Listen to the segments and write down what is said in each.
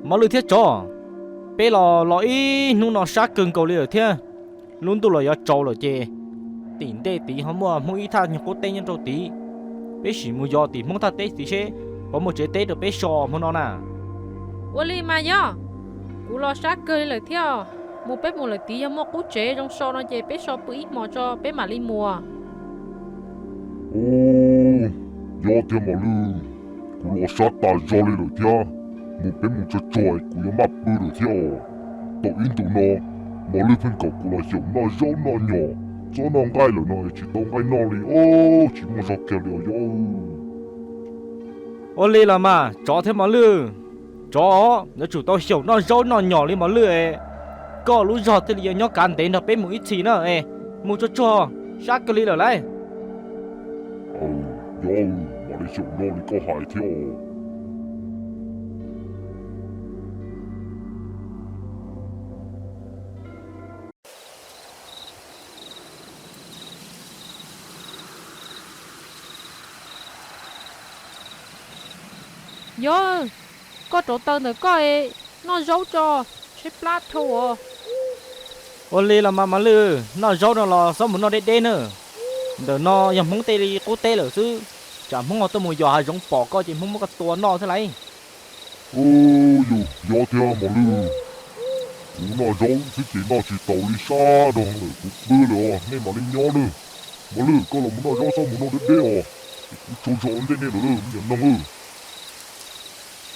Mos Lwj thiab tsov, peb los los ib hnub no sab kawg nkaus li lawm thiab, lub ntuj los yuav tsaus lawm ces tim ntej tid ho muaj Hmoob ib thaj nyuag qub teb nyob rau tid. Peb sim mus yos tim Hmoob thaj teb tid seb puas muaj tsev teb rau peb so hmo no na. Ua li mas yog, kuv los sab kawg li lawm thiab. Mus peb mus lawm tid yog muaj qub tsev zoo so no ces peb so pw ib hmos tso peb mam li mus. Yog thiab Mos Lwj, kuv los sab tas zog li lawm thiab. Mus peb mus tsuag tsuag kuv yuav maj pw lawm thiab os. Tau ib ntus no Mos Lwj pheej kom kuv los xyaum noj zaub noj nyom, txhob noj nqaij lawm no tsis tau nqaij noj li os, tsis muaj zog kiag li os yog. Ua li los mas tsov thiab Mos Lwj, tsov yuav tsum tau xyaum noj zaub noj nyom li Mos Lwj es, koj lub zog thiaj li yuav nyob kav ntev nrog peb mus ib txhis na es, mus tsuag tsuag, sab kawg li lawm lauj. Yog, mam li xyaum noj li koj hais thiab os. Yog, koj rauv taws ntawm koj es, noj zaub tso, tshaib plab dhau os. Ua li los mas Mos Lwj, noj zaub no los xob mus noj deb deb na. Ntawm no yog Hmoob tej li qub teb lawm xwb, tsam Hmoob ho tuaj mus yos hav zoov pom koj ces Hmoob muab koj tua noj thiab lauj. Yog, yog thiab Mos Lwj, kuv noj zaub xwb ces noj tsis taus li sab dhau lawm kuv pw lawm os, nej mam li nyob nawb. Mos Lwj, koj los mus noj zaub xob mus noj deb deb os, kuv tsaug zog ua ntej nej lawm me nyuam noog.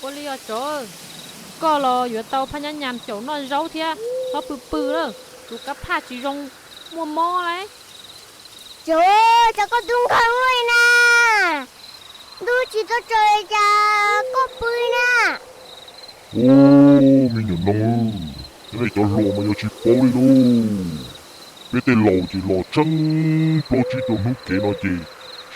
Ua li os tsov, koj los yuav tau phaj nyab nyas xyaum noj zaub thiab, txhob pw pw lawm, tus kab phaj tsis zoo, muaj mob lauj. Tsov, cas koj tub nkhaus ua li na, ntuj tsis tau tsaus li cas koj pw na. Ub, me nyuam noog, nej cov hluas mas yuav tsis paub li lauj. Peb tej laus ces los tsheej plaub tsib rau hnub kev no ces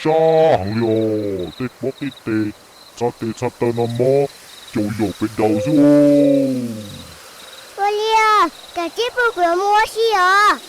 sab heev li os, tej pob tej tes, txha tes txha taw no mob, caum yaum pes daus xwb. Ua li os, kav tsij pw kuv yuav mus ua si os.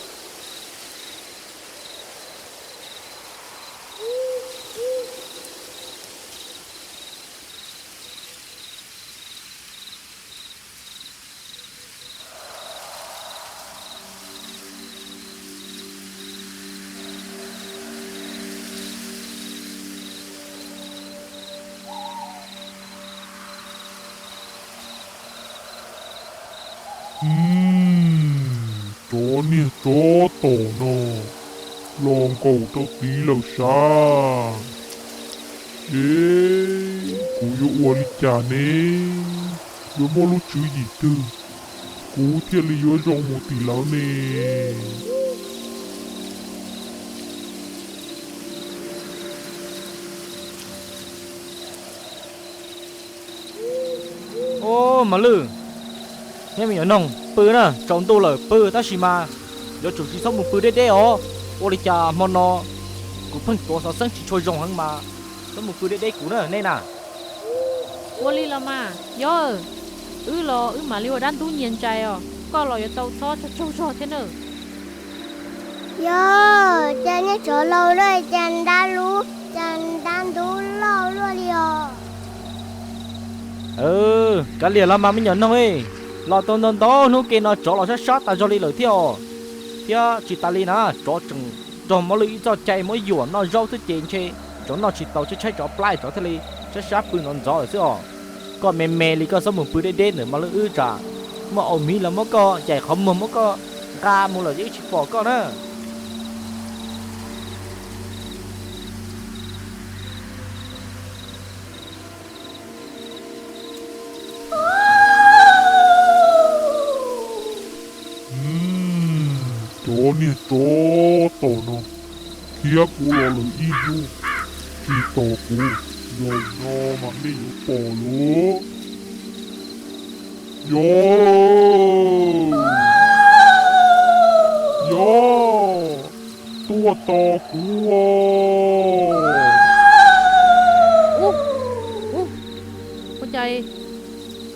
Cov niag tsov tom no los nkaum rau tid lawm sav. Ces kuv yuav ua li cas ne? Yuav muaj lub tswv yim twg kuv thiaj li yuav zoo mus tim lawv ne? Ub, Mos Lwj, neb me nyuam noog, pw na, tsaus ntuj lawm pw tab sis mas yuav tsum tsis txhob mus pw deb deb os. Ua li cas hmo no kuv pheej tuav xov xeeb tsis tshua zoo heev mas txhob mus pw deb deb kuv na nej na. Ua li los mas yog, wb los wb mam li ua dab ntub nyias ntsais os, koj los yuav tau txhob tsaug tsaug zog thiab na. Yog, cas niag tsov laus lawm cas ntab lub, cas ntab ntub loj luaj li os. Kav liam los mas me nyuam noog, los tau ntau ntau hnub ke no tsov los sab sab tas zog li lawm thiab os. Thiab tsis tas li na, tsov tseem raug Mos Lwj ib txoj cai muab yuam noj zaub xwb ces ntshe tsov noj tsis tau tshaib tshaib tsov plab tsov thiaj li sab sab pw ntxov ntxov lawm xwb os. Koj me me li koj txhob mus pw deb deb ntawm Mos Lwj wb tsam muaj au miv los muab koj yaim qhov muag muab koj nqa mus lawm ces wb tsis pom koj na. Cov niag tsov tom no, khiav kuv los lawm ib hnub, tsis tos kuv, zaum no mas nej yuav pom lawm. Yog, yog, tuaj tos kuv. Ua cas,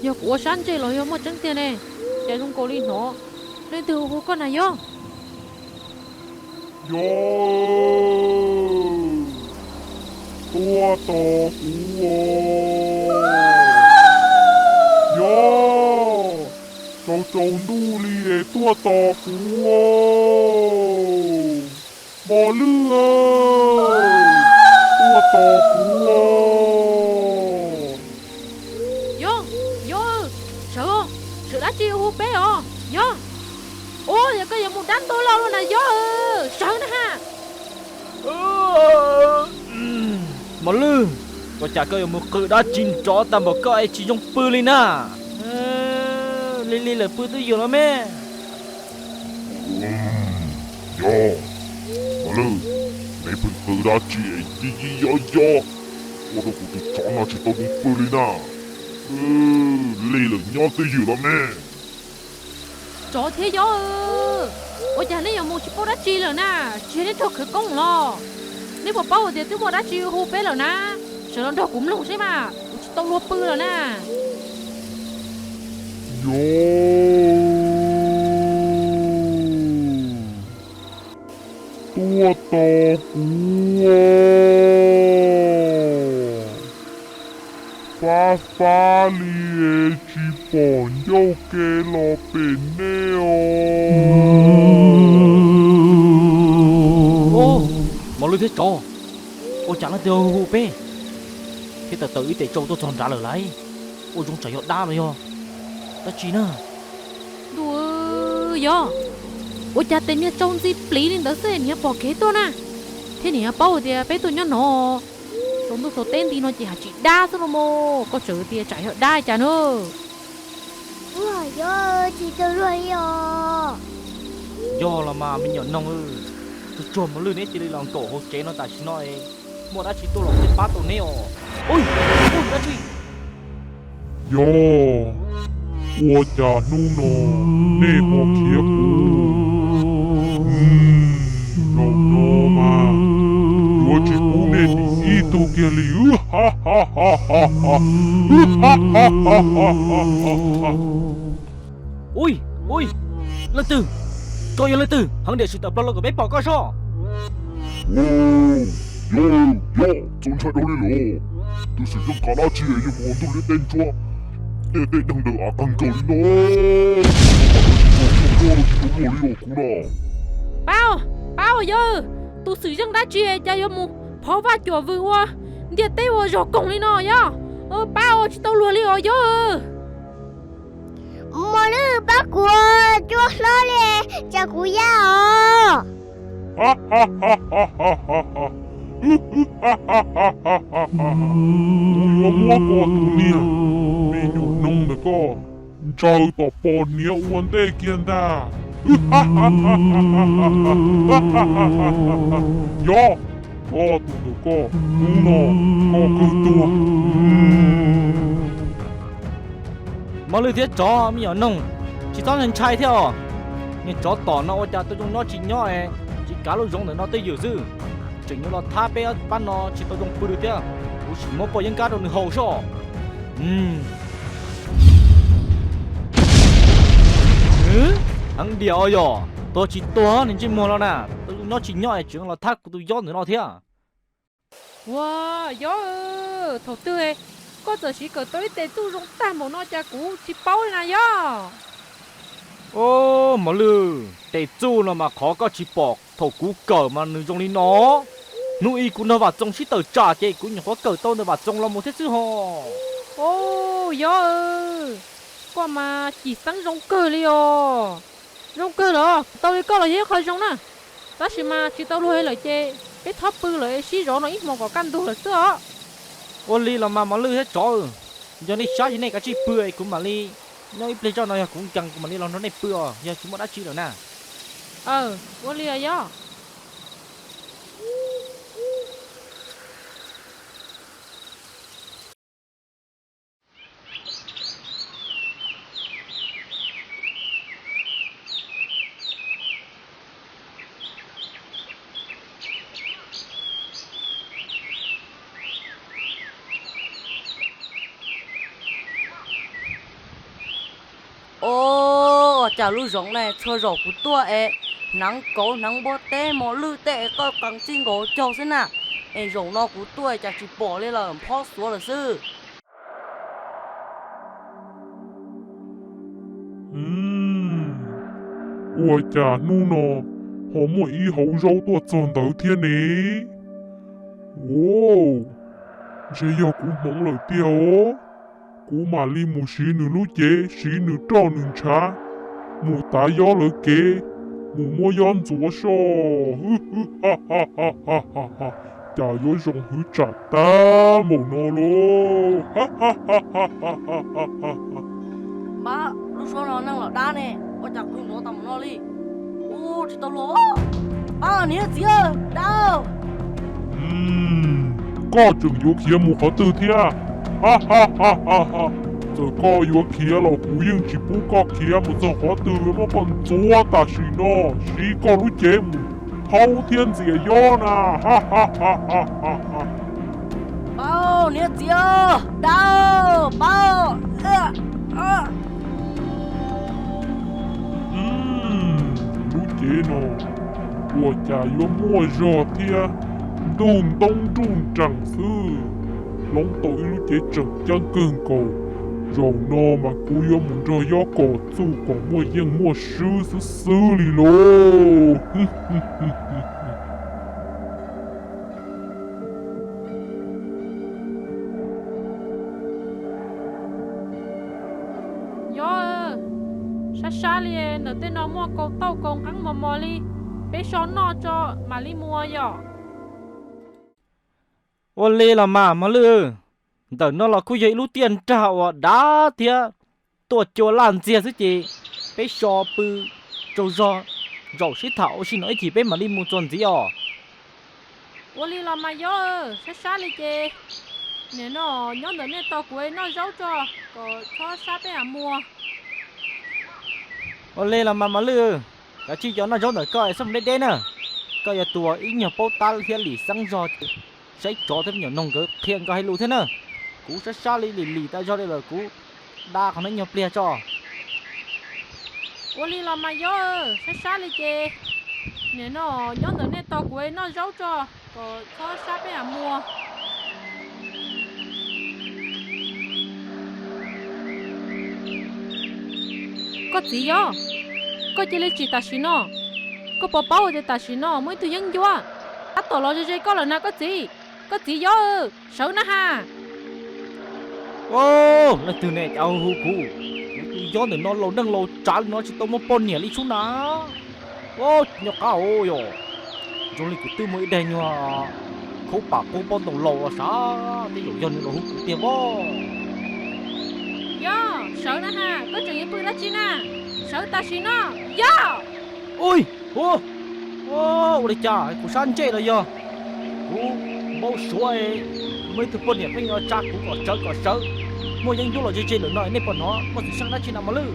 yog kuv ua sab ntsej los yog muaj tseeb tiag ne? Cas zoo nkaus li hnov leej twg hu hu koj na yog? Yog, tuaj tos kuv os. Yog. tsaus ntuj li es tuaj tos kuv. Mos Lwj, tuaj tos kuv. Yob, yob, sawv, sawv dab tsi hu peb os yob? Ua yog koj yuav mus dab ntog loj los na yob, sawv na ha. Mos Lwj, ua cas koj yuav mus qw dab tsi nrov tag npaum koj es tsis zoo pw li na? Lig lig lawm pw twb ywm los me. Yob, Mos Lwj, neb pheej qw dab tsi es yij yij yob yob, ua rau kuv tus tsov no tsis tau zoo pw li na. Lig lawm nyob twj ywm los me. Tsov thiab yob, ua cas neb yuav mus tsis paub dab tsi lawm na? Tsis yog neb raug khawv koob los? Neb puas paub tias twb muaj dab tsi hu peb lawm na? Sawv los nrog kuv mloog seb mas, kuv tsis tau luag pw lawm na. Yob, tuaj tos kuv. Fab fab li es tsis pom ncauj ke los pem nej os. Mos Lwj thiab tsov, ua cas leej twg hu peb thiab tawm tawm ib tes tsau tuaj txog nrad lawm lauj? Ua zoo tsam yog dab los yog dab tsi na? Ntuj, yob, ua cas tes niag tsau ntxi pliv li ntawd xwb niag pom kev tuaj na, thiab niag paub tias peb tuaj nyob no, tsaus ntuj tsaus teb nti no ces haj tsis dab xwb los mas, koj tseem tias tsam yog dab cas na? Ua yob, tsis tau luag li os. Yog los mas me nyuam noog, tsuag tsuag Mos Lwj neb cia li los nkaum hauv tsev no tam sim no es muaj dab tsi tuaj los thiaj pab tau neb os. Ua dab tsi? Yob, ua cas hnub no nej ho khiav kuv? Zaum no mas yuav tsis pub nej dim ib tug kiag li. Ui, ui, leej twg? Koj yog leej twg? Heev diam sim tawm plaws los kom peb pom koj soj. Yob, yob, txaus ntshai dhau li lawm. Tus xwm yeej kav dab tsi yuav mus ua ntuj liab teb ntsuab, tej tej deeg ntawm av kawg nkaus li no. Tsis tau luag li os kuv no. Pab, pab os yawg, tus xwm yeej dab tsi cas yuav mus phov vaj cuam vwm ua ntiaj teb ua zog koog li no yog? Pab os, tsis tau luag li os yawg. Mos Lwj, pab kuv, cua hlob li, tsam kuv ya os. Kuv yuav muab koj tus niag me nyuam noog ntawm koj ntsaws tom pos hniav ua ntej kiag ntag. Yob, koj tus ntawm koj, hnub no koj kawg tuag. Mos Lwj thiab tsov me nyuam noog, tsis txhob ntshai thiab os. Niag tsov tom no ua cas tau zoo nyob tsis nyob es tsis kav lub zoov ntawm no twj ywm xwb, tseem yuav los thab peb pab no tsis tau zoo pw thiab. Kuv sim muab poj yeeb kab rau nws haus soj. Heev diam os yog, tuag tsis tuag niag ntsej muag no na, tau zoo nyob tsis nyob es tseem los thab kuv tus yob ntawm no thiab. Ua, yob, thaum twg koj txawm siv kawm tau ib tes txuj zoo tag npaum no cas kuv tsis paub li na yog? Mos Lwj, tes txuj no mas qhov koj tsis pom thaum kuv kawm mas nws zoo li no. Hnub ib kuv nrog Vam Txoos sib tawm tsam ces kuv nyuam qhuav kawm tau ntawm Vam Txoos los mus thiab xwb ho. Yob, koj mas cim xeeb zoo kawg li os. Zoo kawg los tau li koj los yog ib qho zoo na. Tab sis mas tsis tau luag li lawm ces peb txhob pw lawm, sib zov no ib hmo kom kaj ntug lawm xwb os. Ua li los mas Mos Lwj thiab tsov, yog nej sab ces nej kav tsij pw es kuv mam li nyob ib pliag zoj no, yog kuv nkees kuv mam li los nrog nej pw os, yog tsis muaj dab tsi lawm na. Ua li os yog. Os, cas lub zoov ne txhua zaus kuv tuaj es hneev kauv hneev npua teb mos lwj tej es qawj qees txij nkaus caug xwb na, es zaum no kuv tuaj cas tsis pom li lawm, phob xuav lawm xwb. Ua cas hnub no ho muaj ib hauv zaub tuaj txog ntawd thiab ne? Ua, ntshe yog kuv hmoov lawm tiag os. Kuv mam li mus siv nws lub cev, siv nws roj nws ntshav, mus tav Yob lawv kev, mus muab Yob ntxuav soj. Cas yuav zoo hwv tsam tag npaum no lauj? Npab, lub suab no neeg los dab ne, ua cas kuv ntuav tau mus no li? Ua tsis tau luag. Npab, niam txiv, dab. Koj tseem yuav khiav mus qhov twg thiab? Txawm koj yuav khiav los kuv yeej tsis pub koj khiav mus txog qhov twg, muab koj ntxuav tam sim no, siv koj lub cev mus haub thiab ntxias Yob na. Npab, niam txiv, dab, npab. Lub cev no ua cas yuav muaj zog thiab, ntuj ntoob nruj nrees xwb, hloov tau ib lub cev tseem ceeb kawg nkaus. Zaum no mas kuv yuav mus nrog Yob kom txuj kom muaj yeej muaj swb xwb xwb li lauj. Yob, sab sab li ntawm tej no muaj kaus tauj kaus nqeeb mos mos li, peb so noj tso mam li mus yom. Ua li los mas mos lwj, ntawm no los kuj yog ib lub tiaj nrag uas dav thiab tuaj cua laj ntxiag xwb ces peb so pw tsaug zog, zaum sib tham ua si no ib chim peb mam li mus txuas ntxiv os. Ua li los mas Yob, sab sab li ces nim no nyob ntawm nej tos kuv noj zaub tso, kom txhob sab peb mam mus. Ua li los mas mos lwj, kav tsij cov noj zaub ntawm koj es txhob mus deb deb na. Koj yog tus ib nyuag paub tab thiab lim xeeb zog, saib tsov thiab me nyuam noog nkawd qhia nkawd hais lus thiab na. Kuv sab sab li lim lim tas zog li lawm, kuv da qhov no ib nyuag pliag tso. Ua li los mas Yob, sab sab li ces nim no nyob ntawm nej tos kuv noj zaub tso, kom txhob sab peb mam mus. Koj txiv Yob, koj cia li tsis tam sim no. Koj puas paub tias tam sim no muaj ib tug yeeb ncuab tab tom los ze ze koj lawm na koj txiv. Koj txiv Yob, sawv na has. Leej twg ne cas hu hu kuv? Kuv tus Yob ntawm no laus neej laus tsav li no tsis tau muaj poj niam li sub na. Nyob qab os, zoo li kuv twb muaj ib daig nyuag khaub pam qub pob ntoo laus los sav, tej zaum yog nws los hu kuv tiag pob. Yob, sawv na has, koj tseem yuav pw dab tsi na? Sawv tam sim no, Yob! Ua li cas kuv sab ntsej los yog kuv npau suav, muaj ib tug poj niam pheej yuav tsa kuv kom sawv kom sawv, muaj yeeb ncuab los ze ze lawm no nej puas hnov, koj txiv seej dab tsi na mos lwj?